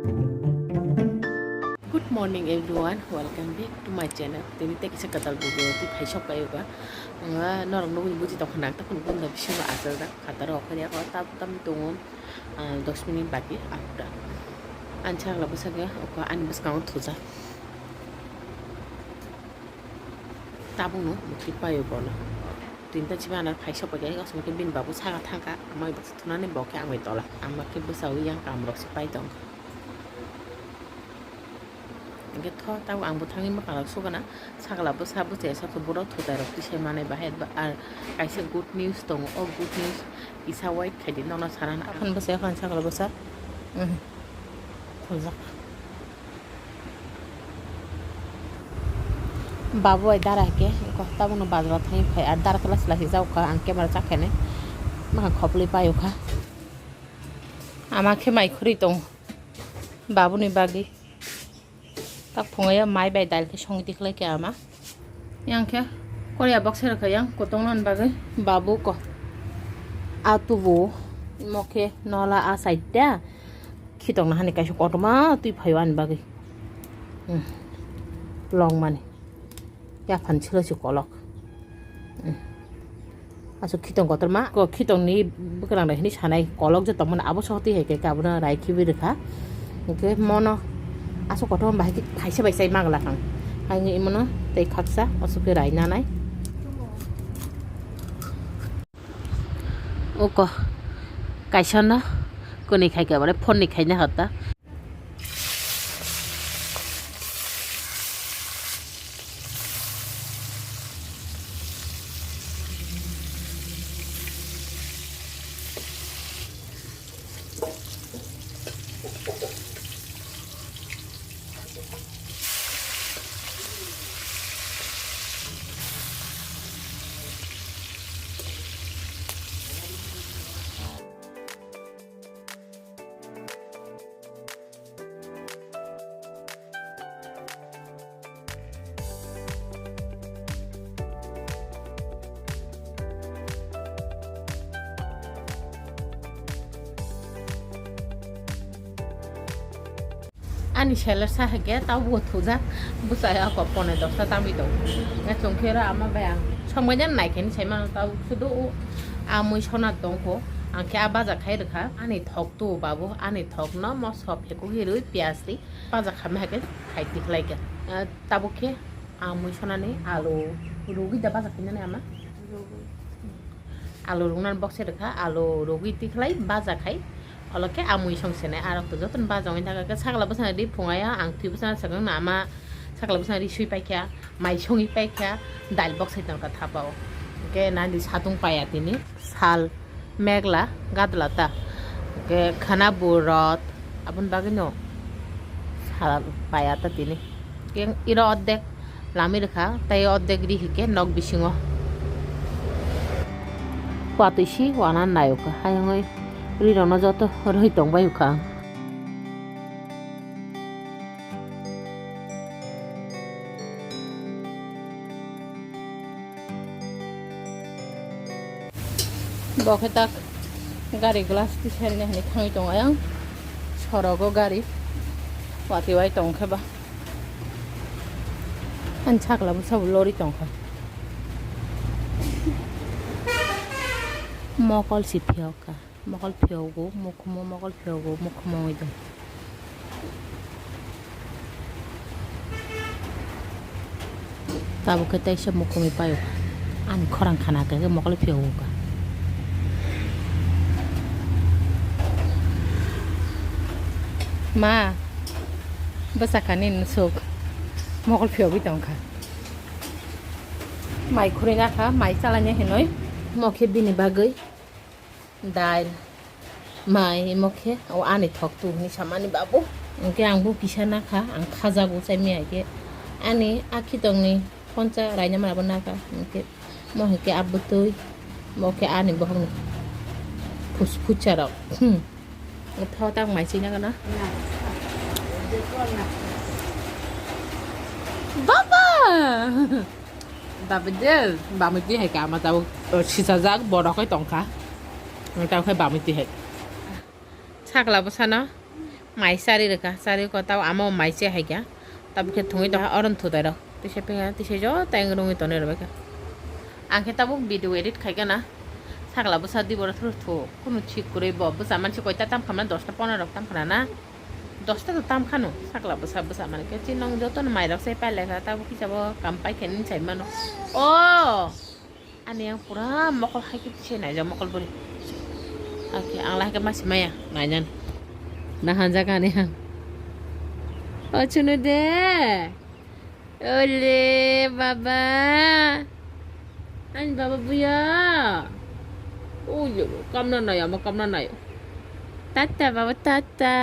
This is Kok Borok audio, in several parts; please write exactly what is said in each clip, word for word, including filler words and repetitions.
Good morning everyone, welcome back to my channel. Tini tei kisa kwtal video twi phai sok kayo ba. Nga norok nugwi buji tong khna ta phun bunda bisingo asal da khatar rok ya ko tam tam tongo. Ah, dos minute baki after. An chakla bwsakya ko ani bwskango thuja. Tabukno mukti paio bono. Tinta chiba anar phai sok pai khe aswk khe bini babu saka thangkha, amai bwsa thunani bo khe amai tola. Ama khe bwsa wi yang kam rok se pai tong. Hingke tho tabuk ang bo thangwi mwkhang rok sugana, sakla bwsa bwsai sak borok thutai rok tisai manai bahai ba, ar kaisa good news tongo, o good news kisa wait khaidi nono sanana. Aphano bwsai aphano sakla bwsa, uhmm, thuljak. Babu bai dara hwnkhe tabukno bazaro thangwi phai, ar dara kwlai se lasijak kha, ang camera chakhainai, mwkhang khopolwi paio kha. Ama khe mai khurui tongo babuni bagwi. Tak phungo ya mai bai dal khe songwi tikhlai khe ama. Yang khe koria box rwkha yang kotongna bagwi. Babu ko atubu imo khe nola a side da. Khitokna hani kaisa kotorma twi phaio ani bagwi. Hmm. Longmani. Yaphang silo se kolok. Hmm. Aswk khitong kotorma. Ko khitongni bwkrang rok hini sanai kolok je tongmani abo sohotwi hai khe abono rai khibi rwkha. Hwnkhe mono aswk kotorma bahai khe thaisa bai chai magwlak ang. Haini imono tei khaksa aswk khe rai nanai. Oko kaisa no kwnwi khai khe phone ni khaina hota. Ani seller sa hai khe tau bo thujak bwsai ako pone dosta tamwi tongo. Nga chwng khe oro ama bai ang somai jan nai khe ni sai mano tau sudu o amui sona tongkho ang khe a baja khai rwkha ani thok tu babu ani thok no mo sop heku hirui piyaj twi baja khamwi hai khe khai tikhlai kha. Ah, tabuk khe ang mui sonani alu rugwi da baja khainani ama. Alu ruknani bokse rwkha, alu rugwi tikhlai baja khai. Olo khe amui song senai, arok to jotono baja wngwi thangkha. Khe sakla bwsano ri phunga ya, ang twi bwsano swkang no ama sakla bwsano ri sui paikha, mai songwi paikha, dal bok sai tongkha thapao. Hwnkhe nani satung paiya tini sal megla gadla ta. Hwnkhe khana bo rot aboni bagwi no sal paiya ta tini. Hwnkhe iro ordek lami rwkha, tei ordek ri hwnkhe nok bisingo. Watwi si wana nai o kha, hayungwi ri rokno joto rwi tong bai o kha ang. Bo khe tak gari glass tisari nai hinwi thangwi tongo ayang sorogo gari watwi wai tong khe ba ani sakla bwsa bo lori tong kha mokol si phiyok kha. Mokol phiyogo, mukhumo, mokol phiyogo, mukhumo wngwi tong. Tabuk khe teisa mukhumwi paio. Ani khorang khana khe mokol phiyogo kha. Ma, bwsakha nini swk mokol phiyogwi tongkha. Mai khurui nakha, mai chalaina hinwi. Mo khe bini bagwi. Dal, mai, imo khe o ani thok tu hinwi samani babu. Hwnkhe ang bo kisa nakha, ang khajago chai maya khe. Ani a khitongni phonsa raina mani abo nakha. Hwnkhe mo hwnkhe abotwi, mo khe ani bohokni phus-, phusarok. Hmm. Tho tak mai china gana. Baba! Baba de, bamwi twi hai kha, ama tabuk, o, sisajak, borok hai tongkha. Ang tabuk hai bamwi twi hai. Sakla bwsano Mai chari rwkha, chari ko tabo ama mai che hai kha. Tabo khe thungwi tongkha oron thutai rok. Tisa phe tisa jo tang rungwi tonwi rwbaikha. Ang khe tabuk video edit khaikha na. Sakla bwsa di boro thuru thu. Kunu thik kwrwi bo bwsa mansi koita tam khamna, dosta pondro rok tam khana na. Dosta to tam khano. Sakla bwsa bwsa mani khe chin nong joto no mai rok sai pailai kha. Tabuk kisa bo kam pai khe nini sai mano. O! Ani yang pura mokol hai khe tisa naijak mokol bwrwi. Oke, ang lai khe masi maya nainan. Nahanjak ani ang. O chunu de. Ole baba. Ani baba buya. Uyo, kamna nai, ama kamna nai. Tata baba, tata.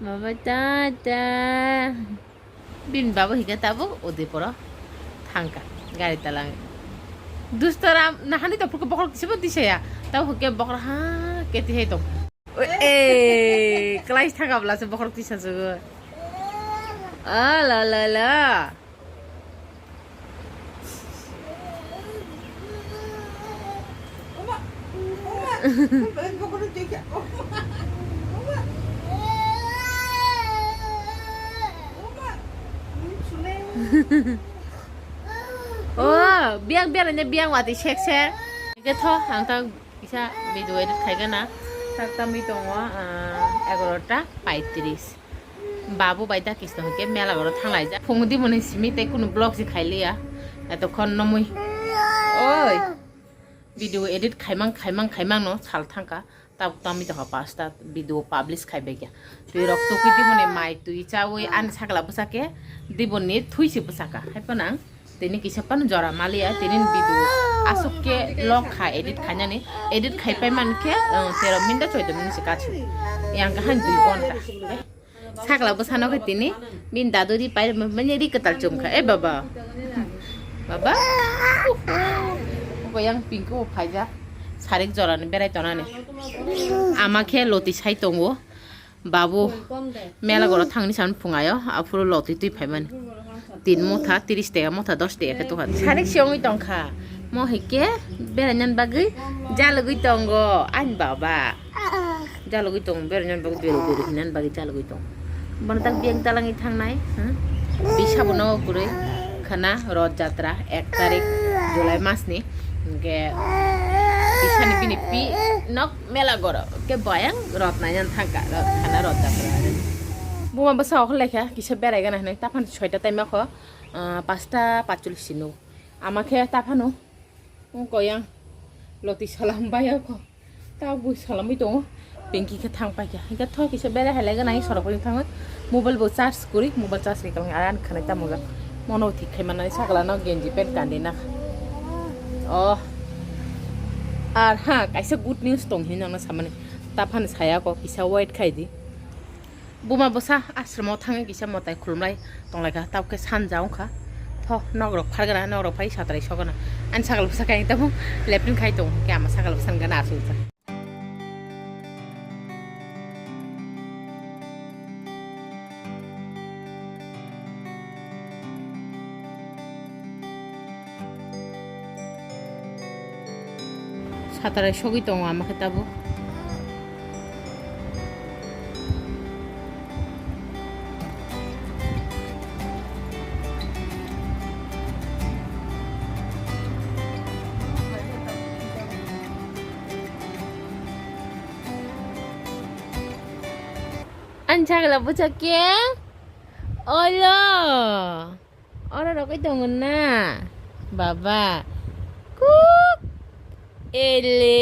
Baba, tata. Bini baba hika tabuk Udaipuro thangka gari talang. Dusto ram nahani to phuka bokhorok kisibo disaya. Tabuk hwke bokhorok ha keti hai tong. Eh, class thangka bla se bokhorok tisa sugo. Ah, la, la, la. Oh, biang biang ne biang wati sek sek. Hingke tho, ang tang Kisa video edit khaigana, tak tamwi tongo, ah, egarota paitris. Babu bai da kisno hwnkhe mela goro thanglaijak. Phung di moni simi tei kunu vlog se khailiya. Etokhon nomwi. Oi. Video edit khaimang, khaimang, khaimang no sal thangkha. Tabuk tamwi tongkha pasta video publish khaibaikha. Twi rok tukui di moni mai twi chawi ani sakla bwsakhe di boni thui se bwsakha. Haiphano ang Tini kisa pan jora maliya, tini video aswk khe log kha edit khainani, edit khai pai man khe, uh, tero minute choi minute se kachu. Yang kaham dui ghonta. Sakla bwsano khe tini, bini dadu ri pai mani ri kwtal chum kha. Eh, baba. Baba. Ko yang pink ko phaijak. Sarik jora ni berai tonani. Ama khe loti sai tongo. Babu, mela goro thangni san phungayo, aphuru lotwi twi phaimani. Tin motha, tiris taka motha, dos taka khe tongkha. Sarik se wngwi tongkha. Mo hai khe berainani bagwi jalogwi tongo, ani baba. Jalogwi tongo, berainani bagwi bero bero hinani bagwi jalogwi tongo. Bono tak biyang talangwi thangnai, hmm? Bisa bono kwrwi khana Roth Jatra, ek tarik July masni. Hingke bisani bini pi nok mela goro ke bayang rot nainan thangka rot khana rot jakra. Buma bwsa okho lekha kisa berai gana hinui taphani soita taima kho, ah, pasta pachulis sino ama khe taphano wngko yang loti salam bai okho. Tabuk salamwi tongo. Pinky khe thang paikha. Hingke thok kisa berai hai laiga nai sorok bai thangwi. Mobile bo charge kwrwi, mobile charge ni kwlwng ani khwnai tamo jak. Mono thik khai manani sakla no genji pant kandi na. Oh. Ar ha, kaisa good news tong hin nang samani. Taphani saya ko kisa wait khai di. Buma bwsa ashram o thangwi kisa mwtai khulumlai tonglaikha, tabukhe sanja wngkha. Tho, nok rok phargana, nok rok phai satrai sogana. Ani sakal bwsa khe ang tabuk lepin khai tong, khe ama sakal bwsa gana aswk. Satrai sogwi tongo ama khe tabuk. Ani sakla bwsa khe? Olo. Oro rogwi tongo na? Baba. Kuk. Ele.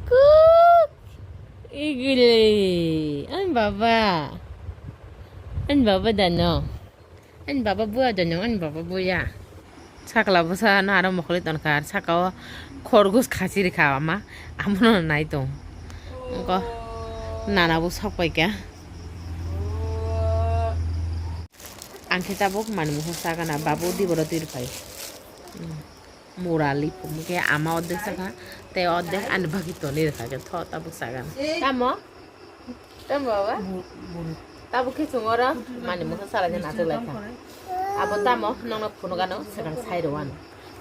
Kuk. Igile. Ani baba. Ani baba dano. Ani baba buya dano, ani baba buya. Sakla bwsa no aro mokoli tonkha, ar saka o khorgos khasi rikha ama, amono nai tong. Wngkha nana bo sok paikha. Ang khe tabuk manwi mungsa chagana, babu diboro twi rwphai. Murali phumukhe ama ordek sakha, tei ordek ani bagwi tonwi rwkha khe tho tabuk chagana. Tamo? Tamo baba? Tabuk khe chwng oro mani mungsa salai na natok lai kha. Abo tamo nokno phunukgano swkang sai rw ano.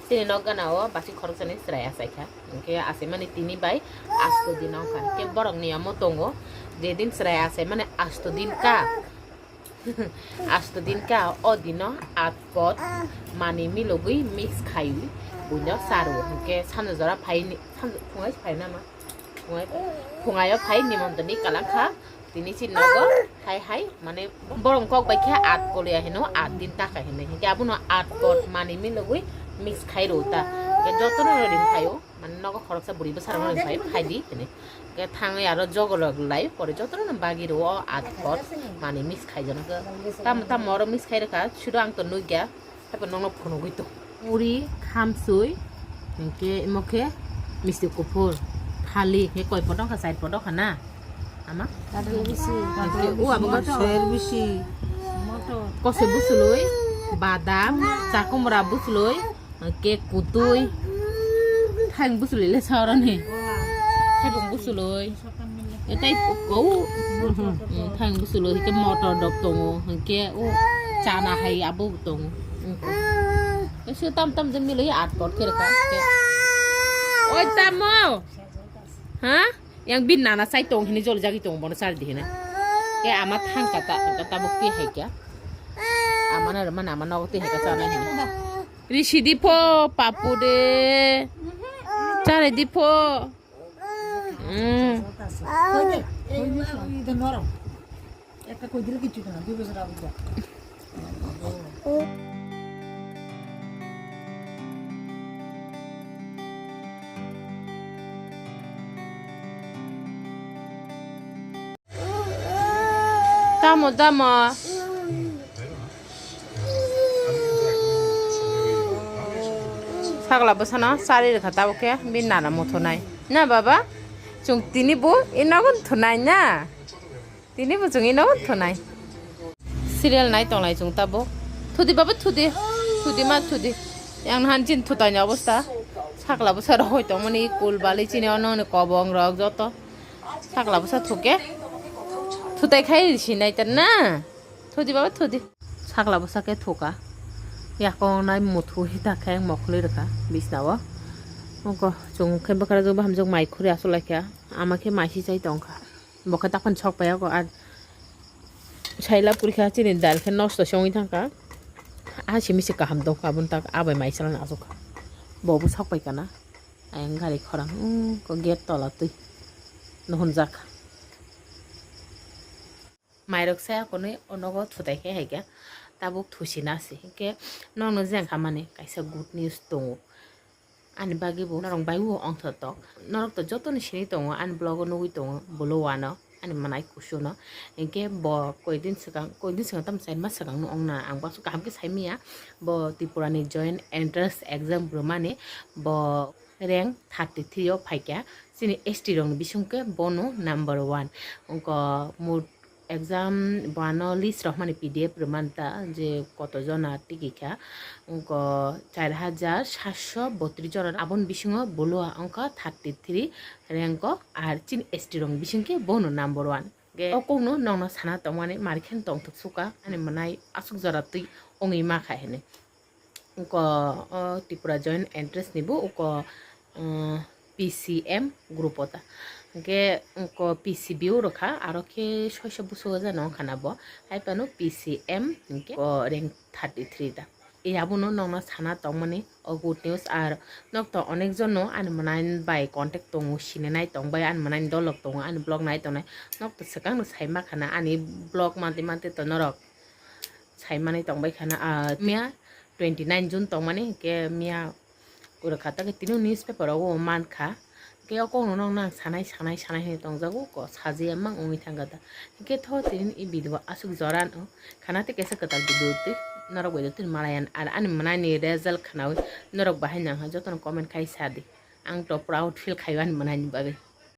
Chini nok gana o basi khoroksani chwrai achaikha. Hinkhe achaimani tini bai asto din wngkha. Hinkhe borokni omo tongo, jedin chwrai achaimani asto din ka. Asto din ka, o dino at pot mani milogwi mix khaiwi buino charo. Hinkhe sanjajora phaini, sanja-, phungai phaina ma? Phungai, phungaio phai nimontoni kalangkha. Tini si nogo hai hai, mane, borong kok bai khe at koloya hino, at din taka hino. Hinkhe abono at pot mani milogwi mix khai rwo ta. Hinkhe jotono ring phaio, mane, nogo khoroksa bwrwi bwsarokno ring phaio, khai di hini. Hinkhe thangwi aro jogolog lai, pore jotono bagi rwo at pot mani mix khai jano. Tamo tamo oro mix khai rwkha, sudo ang to nukya. Haikhe nokno phunugwi tong. Uri, khamsui, hinkhe imo khe misti kuphur, thali, hinkhe koi pot wngkha, char pot wngkha na? Ama? Hinkhe o abo khe ser bisi. Kosoi busului, badam, chakumra busului, hinkhe kutui, thaing busului le sa oroni. Thaibung busului. Etai kou, thang busulo hike motor dok tongo, hike o chana hai abo tongo. Esu tam tam jemni loi at pot khe rwkha. Oi tamo. Ha? Yang bin nana sai tong hini jol jagi tong bono sar di hina. Ke ama thang kata kata bukti hai kya. Ama na mana ama nogo ti hai ka chana hini. Risi di pho papu de. Chare di pho. Mm. একটা কই দিলে কিচ্ছু না, দুই বছর আগে যা। Tamo, tamo. Sakla bwsano chari rwkha tabuk khe bini nana muthunai. Na baba? Chwng tini bo ino thunai na? Tini bo chwng ino thunai. Serial nai tonglai chwng tabuk. Thudi baba thudi. Thudi ma thudi. Yang nahan chin thutai ni obostha. Sakla bwsa rok hoi tongmani kul bali chini ono ni kobong rok joto. Sakla bwsa thuke. Thutai khai sinai ta na. Thudi baba thudi. Sakla bwsa khe thuka. Yakong nai muthu hita khe mokhli rwkha bisna o. Oko chwng khe bwkra jwk bahamjwk mai khuri aswk laikha. Ama khe mai si chai tongkha. Bo khe taphani sok pai ako ar saila purikha chini dal khe nosto se wngwi thangkha. A simi se kaham tongkha aboni tak abai mai chalani aswk kha. Bo bo sok pai kana. Ayang gari khorang, mm, ko gate tola twi nuhunjak. Mairok saya konwi onogo thutai khe hai khe tabuk thusi na se. Hinkhe nokno jeng kha mani kaisa good news tongo. Ani bagwi bo norok bai o ongthotok. Norok to jotono sini tongo, ani vlog o nugwi tongo, bolo wano. Ani mwnai kusu no. Hinkhe bo koidin swkang, koidin swkang tamo chaima swkang no ongna ang baksa kaham khe saimanya. Bo Tripura ni joint entrance exam rwmani bo rank thirty three o phaikha. Chini S T rok ni bising khe bono number one. Wngkha mut exam bono list rok mani P D F rwmani ta je koto jona tigi kha. Wngkha char hajar satso botris jona, aboni bisingo bolo wngkha thirty three rank o, ar chini S T rok ni bising khe bono number one. Ge o kokno nokno sana tongmani, mari khe tongthok suka, ani mwnai aswk jora twi wngwi ma kha hini. Wngkha o Tripura Joint Entrance ni bo wngkha, um, P C M group o ta. Hwnkhe wngkha P C B o rwkha, aro khe soisa busugo jano wngkha na bo. Hai phano P C M hwnkhe o rank thirty three ta. E abono nokno sana tongmani o good news, ar nok to onek jono ani mwnai bai contact tongo, sinanai tongbai, ani mwnai dolok tongo, ani vlog nai tongnai. Nok to swkang no sai ma khana ani vlog mantwi mantwi to norok sai manwi tongbai khana, ah, miya twenty nine June tongmani, hinkhe miya kwrwkha ta khe tini newspaper rogo mankha. Hinkhe o kokno nokno ang sanai, sanai, sanai hinwi tongjago, ko sajiya mang wngwi thangkha ta. Hinkhe tho tini i video aswk jora no khana tei kaisa kwtal video twi norok bai twi malayan, ar ani mwnai ni result khnawi norok bahai nang ha jotono comment khai sa di. Ang to proud feel khaio ani mwnai ni bagwi.